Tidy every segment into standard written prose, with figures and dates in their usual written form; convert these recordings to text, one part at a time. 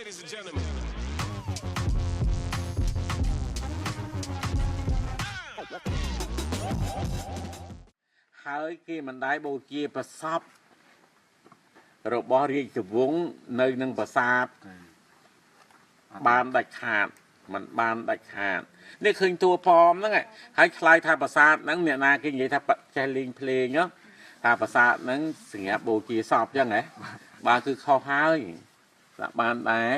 Ladies and gentlemen. ហើយគេមិនដែលបូជាប្រសពរបស់រាជវង្សនៅនឹងប្រាសាទបានដាច់ខាតមិនបានដាច់ខាតនេះឃើញតួប៉មហ្នឹងហើយឆ្លើយថាប្រាសាទហ្នឹងអ្នកណាគេនិយាយថាចេះលេងភ្លេងហ៎ថាប្រាសាទហ្នឹងសម្រាប់បូជាសពចឹងហ៎បាទគឺខុសហើយតែបានដែរ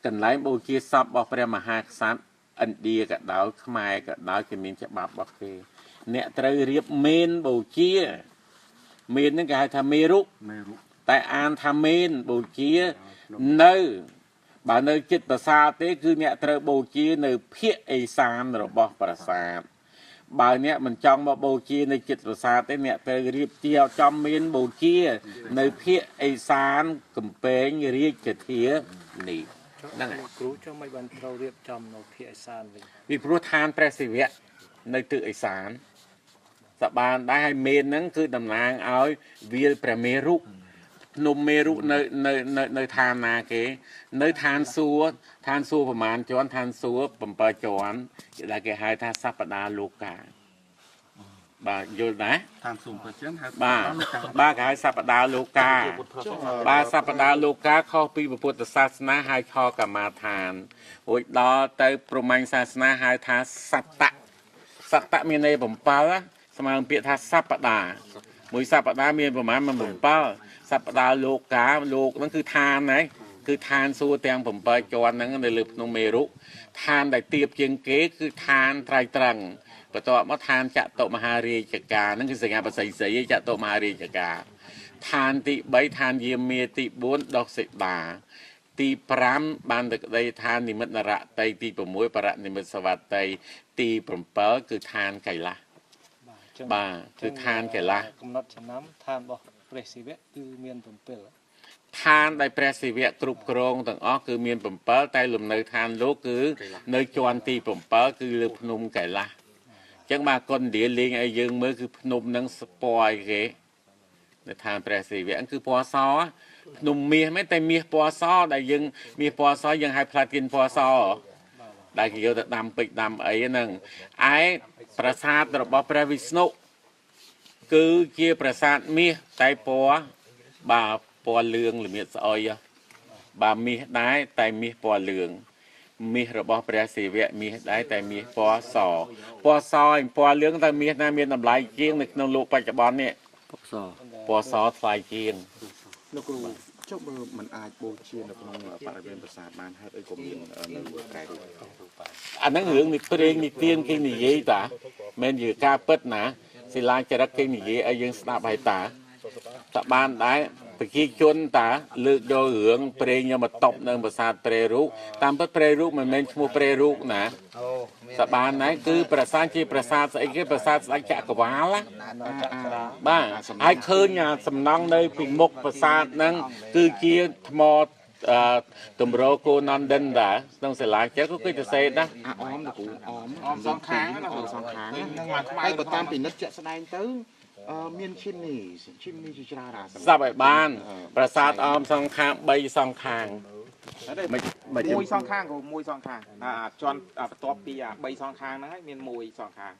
កន្លែងបូជាសពរបស់ព្រះមហាក្សត្រឥណ្ឌាក៏ដោយខ្មែរក៏ដោយគេមានច្បាប់របស់គេអ្នកត្រូវរៀបមេនបូជាមេនហ្នឹងគេហៅថាមេរុតែអានថាមេនបូជានៅបើនៅចិត្តប្រាសាទទេគឺអ្នកត្រូវបូជានៅភាគឦសានរបស់ប្រាសាទបើអ្នកមិនចង់មកបូជានៅចិត្តប្រាសាទទេអ្នកត្រូវរៀបជាចំមានបូជានៅភាគឦសានកំពែងរាជធានីហ្នឹង គ្រូចុះមិនបានត្រូវរៀបចំនៅភាគឦសានវិញ ពីព្រោះឋានព្រះសិវៈនៅទិសឦសានសបានដែរហើយមេនហ្នឹងគឺតំណាងឲ្យវាលព្រះមេរុភ្នំមេរុនៅនៅនៅនៅឋានណាគេនៅឋានសួគ៌ឋានសួគ៌ប្រមាណជាន់ឋានសួគ៌7ជាន់ដែលគេហៅថាសប្តាលោកាបាទយល់ណា ឋានសួគ៌7ជាន់ហៅ បាទបាទគេហៅសប្តាលោកាបាទសប្តាលោកាខុសពីពុទ្ធសាសនាហៅខកម្មាឋានរួចដល់ទៅព្រហ្មញ្ញសាសនាហៅថាសត្តៈសត្តៈមានន័យ7ស្មើនឹងពាក្យថាសប្តាមួយសប្តាមានប្រមាណ7សប្តាលោកាលោកហ្នឹងគឺឋានហ្នឹងគឺឋានសួគ៌ទាំង7ជាន់ហ្នឹងនៅលើភ្នំមេរុឋានដែលទាបជាងគេគឺឋានត្រៃត្រឹងបន្ទាប់មកឋានចតុមហារាជការហ្នឹងគឺសញ្ញាបសិយសីចតុមហារាជការឋានទី3ឋានយាមាទី4ដុសិតាទី5បានទៅក្តីឋាននិមិត្តនរតីទី6បរនិមិត្តសវតីទី7គឺឋានកៃឡាសបាទគឺឋានកៃឡាស កំណត់ឆ្នាំឋានរបស់ព្រះសិវៈគឺមាន7ឋានដែលព្រះសិវៈគ្រប់គ្រងទាំងអស់គឺមាន7តែលំនៅឋានលោកគឺនៅជាន់ទី7គឺលើភ្នំកៃឡាសចឹងបាទកុនឌាលេងឲ្យយើងមើលគឺភ្នំនឹងស្ពណ៌គេនៅឋានព្រះសិវៈគឺពណ៌សភ្នំមាសមែនតែមាសពណ៌សដែលយើងមាសពណ៌សយើងហៅផ្លាទីនពណ៌សដែលគេយកទៅដាំពេជ្រដាំអីហ្នឹងឯប្រាសាទរបស់ព្រះវិស្ណុគឺជាប្រាសាទមាសតែពណ៌បាទពណ៌លឿងល្មៀតស្អុយបាទមាសដែរតែមាសពណ៌លឿងមាសរបស់ព្រះសិវៈមាសដែរតែមាសពណ៌សពណ៌សឯពណ៌លឿងតែមាសណាមានតម្លៃជាងនៅក្នុងលោកបច្ចុប្បន្ននេះពណ៌សថ្លៃជាង លោកគ្រូចុះបើមិនអាចបូជានៅក្នុងបរិវេណប្រាសាទបានហេតុអីក៏មាននៅក្រៅរូប អាហ្នឹងរឿងនេះព្រេងនេះទៀនគេនិយាយតាមិនជាការពិតណាសិលាចារឹកគេនិយាយឲ្យយើងស្ដាប់ហើយតាតបានដែរប្រជាជនតាលើកយករឿងព្រេងយកមកតបនៅប្រាសាទព្រៃរូបតាមពិតព្រៃរូបមិនមែនឈ្មោះព្រៃរូបណាសបានដែរគឺប្រាសាទជាប្រាសាទស្អីគេប្រាសាទស្ដេចចក្រវាលបាទហើយឃើញសំណង់នៅពីមុខប្រាសាទហ្នឹងគឺជាថ្មទម្រគោនន្ទិនតាក្នុងសិលាចារឹកក៏គេទៅសេដែរ អាអមលោកគ្រូអមអមសងខាងណាអមសងខាងហើយបើតាមពិនិត្យជាក់ស្ដែងទៅមានឈីមនីឈីមនីជាច្រើនអាស្ដាប់ឲ្យបានប្រាសាទអមសងខាង3សងខាង មួយសងខាងក៏មួយសងខាងអាជាន់បន្ទាប់ពីអា3សងខាងហ្នឹងហើយមានមួយសងខាង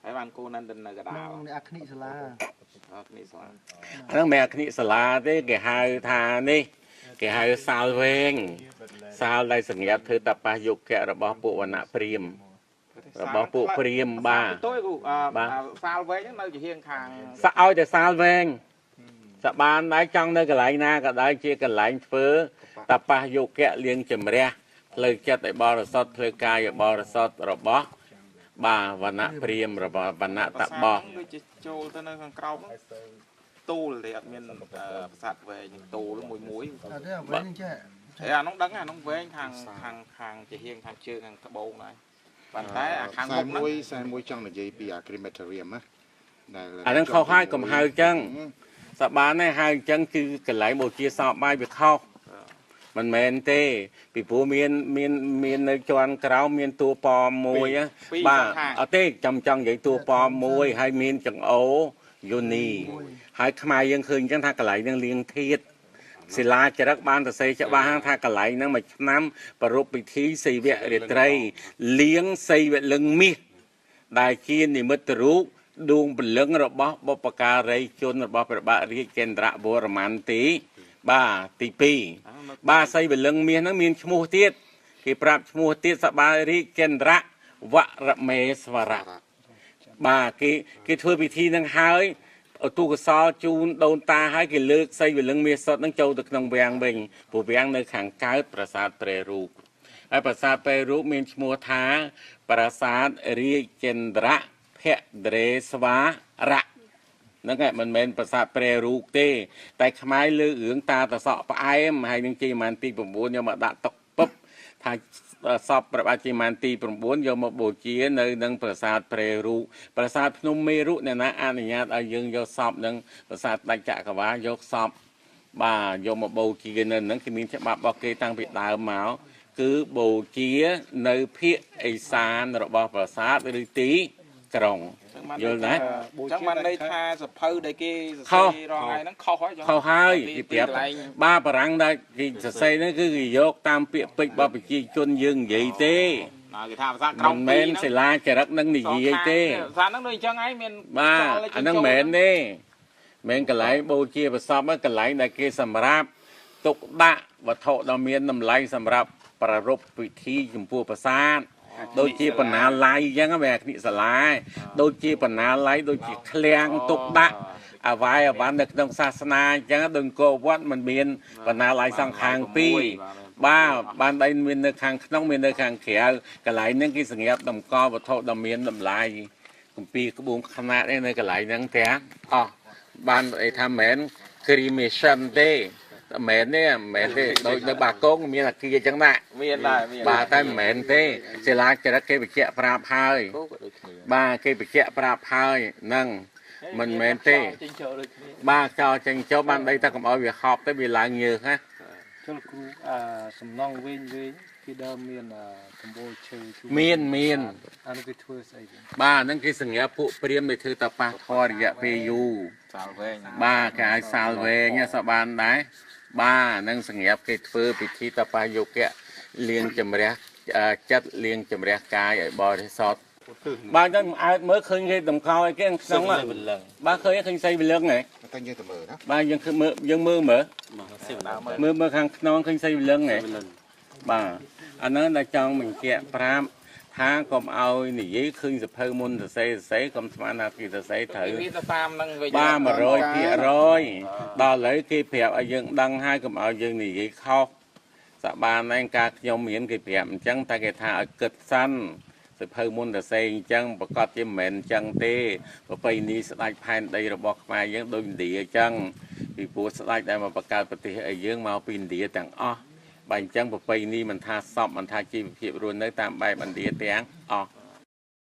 ហើយបានគោនន្ទិននៅកណ្ដាល នេះអាគ្និសាលា អាគ្និសាលា ហ្នឹងមិនអាគ្និសាលាទេគេហៅថានេះគេហៅសាលវែងសាលដែលសម្រាប់ធ្វើតបះយុគៈរបស់ពួកវណ្ណៈព្រាហ្មណ៍របស់ពួកព្រាហ្មណ៍បាទ សាលវែងហ្នឹងនៅជាហៀងខាង សាក់ឲ្យតែសាលវែងសបានដែរចង់នៅកន្លែងណាក៏ដោយជាកន្លែងធ្វើតបះយុគៈលៀងជំរះផ្លូវចិត្តឲ្យបរិសុទ្ធផ្លូវកាយឲ្យបរិសុទ្ធរបស់បាទវណ្ណៈព្រាហ្មណ៍របស់វណ្ណៈតបោះ ដូចជាចូលទៅនៅខាងក្រោមទូលទេអត់មានប្រាសាទវែងទូលមួយមួយ អត់ទេវែងចេះ ហើយអានោះដឹងអានោះវែងខាងខាងខាងជាហៀងខាងជើងខាងត្បូងដែរប៉ុន្តែអាខាងមុខហ្នឹង មួយចង់និយាយពីអា crematorium ណាដែល អាហ្នឹងខុសហើយកុំហៅចឹងសបានដែរហៅអញ្ចឹងគឺកន្លែងបូជាសពបាយវាខុសមិនមែនទេពីព្រោះមានមានមាននៅជាន់ក្រោមមានតួប៉មមួយបាទអត់ទេចាំចង់និយាយតួប៉មមួយហើយមានចង្អូយូនីហើយខ្មែរយើងឃើញអញ្ចឹងថាកន្លែងហ្នឹងលៀងធាត សិលាចារឹកបានសរសេរច្បាស់ថាកន្លែងហ្នឹងមួយឆ្នាំប្រារព្ធពិធីសិវរាត្រីលៀងសិវលឹងមាសដែលជានិមិត្តរូបដួងព្រលឹងរបស់បុព្វការីជនរបស់ព្រះបាទរាជេន្ទ្រវរ្ម័នទីបាទទី2បាទសិវលឹងមាសហ្នឹងមានឈ្មោះទៀតគេប្រាប់ឈ្មោះទៀតសបារាជេន្ទ្រវរមេស្វរៈបាទគេធ្វើពិធីហ្នឹងហើយឧទ្ទិសកុសលជូនដូនតាហើយគេលើកសីវលឹងមាសសុទ្ធហ្នឹងចូលទៅក្នុងវាំងវិញព្រោះវាំងនៅខាងកើតប្រាសាទព្រះរូបហើយប្រាសាទព្រះរូបមានឈ្មោះថាប្រាសាទរាជេន្ទ្រភទ្រេស្វារៈហ្នឹងឯងមិនមែនប្រាសាទព្រះរូបទេតែខ្មែរលើករឿងតាតសក់ផ្អែមហើយនឹងជ័យម៉ានទី9យកមកដាក់តុកពឹបថាសពព្រះបាទជ័យម៉ានទី9យកមកបូជានៅនឹងប្រាសាទព្រះរូបប្រាសាទភ្នំមេរុអ្នកណាអនុញ្ញាតឲ្យយើងយកសពនឹងប្រាសាទដាច់ចក្រវាលយកសពបាទយកមកបូជានៅនឹងគេមានច្បាប់របស់គេតាំងពីដើមមកគឺបូជានៅភាគឦសានរបស់ប្រាសាទឬទីក្រុងយល់ណាចឹងបានន័យថាសភៅដែលគេសរសេររាល់ថ្ងៃហ្នឹងខុសហើយខុសហើយគេប្រាប់បាទបារាំងដែលគេសរសេរហ្នឹងគឺគេយកតាមពាក្យពេចន៍របស់ប្រជាជនយើងនិយាយទេគេថាភាសាក្រមមិនមែនសិលាចារឹកនឹងនិយាយទេភាសាហ្នឹងដូចអញ្ចឹងឯងមានបាទអាហ្នឹងមិនមែនទេមិនកន្លែងបូជាប្រសពកន្លែងដែលគេសម្រាប់ទុកដាក់វត្ថុដ៏មានតម្លៃសម្រាប់ប្រារព្ធពិធីចំពោះប្រាសាទដូចជាបណ្ណាល័យអញ្ចឹងវាគ្និសាលាដូចជាបណ្ណាល័យដូចជាឃ្លាំងទុកដាក់អវាយអវ៉ាន់នៅក្នុងសាសនាអញ្ចឹងដូចអង្គរវត្តมันមានបណ្ណាល័យសងខាងពីរបាទបានដីមាននៅខាងក្នុងមាននៅខាងក្រៅកន្លែងហ្នឹងគេសម្រាប់តម្កល់វត្ថុដ៏មានតម្លៃគម្ពីរក្បួនខ្នាតឯនៅកន្លែងហ្នឹងទាំងអស់បានអីថាមិនមែន cremation ទេមែនទេមែនទេដូចនៅបាគងមានអាគារអញ្ចឹងណាមានដែរមានបាទតែមិនមែនទេសិលាចារឹកគេបញ្ជាក់ប្រាប់ហើយបាទគេបញ្ជាក់ប្រាប់ហើយហ្នឹងមិនមែនទេបាទចោលចេញចូលបានដីតែកុំឲ្យវាហប់ទៅវាឡើងញើសណាជលគ្រូអាសំណងវិញវិញគេដើមមានកម្បូរឈើមានមានអានោះគេធ្វើស្អីវិញបាទហ្នឹងគេសញ្ញាពួកព្រាមដែលធ្វើតប៉ះធររយៈពេលយូរសាលវែងបាទគេឲ្យសាលវែងសបានដែរបាទនឹងសម្រាប់គេធ្វើពិធីតបាយោគៈលៀងជំរះចិត្តលៀងជំរះកាយឲ្យបរិសុទ្ធបាទចឹងអើតមើលឃើញគេតម្កល់ឲ្យគេក្នុងបាទឃើញឃើញសីវលឹងហ៎តែយើងទៅមើលណាបាទយើងឃើញមើលយើងមើលមើលមើលមើលខាងក្នុងឃើញសីវលឹងហ៎បាទអាហ្នឹងដែលចង់បញ្ជាក់ប្រាប់ថាកុំឲ្យនិយាយឃើញសភៅមុនសរសេរសរសេរកុំស្មានថាគេសរសេរត្រូវវាទៅតាមនឹងវិញបាទ100%ដល់ឥឡូវគេប្រាប់ឲ្យយើងដឹងហើយកុំឲ្យយើងនិយាយខុសសបានឯងការខ្ញុំមានគេប្រាប់អញ្ចឹងតែគេថាឲ្យគិតសិនសភៅមុនសរសេរអញ្ចឹងប្រកាសជាមិនមែនអញ្ចឹងទេប្រពៃណីស្ដេចផែនដីរបស់ខ្មែរយើងដូចឥណ្ឌាអញ្ចឹងពីព្រោះស្ដេចដែលមកបង្កើតប្រទេសឲ្យយើងមកពីឥណ្ឌាទាំងអស់បើអញ្ចឹងប្រពៃណីមិនថាសពមិនថាជីវភាពរស់នៅតាមបែបឥណ្ឌាទាំងអស់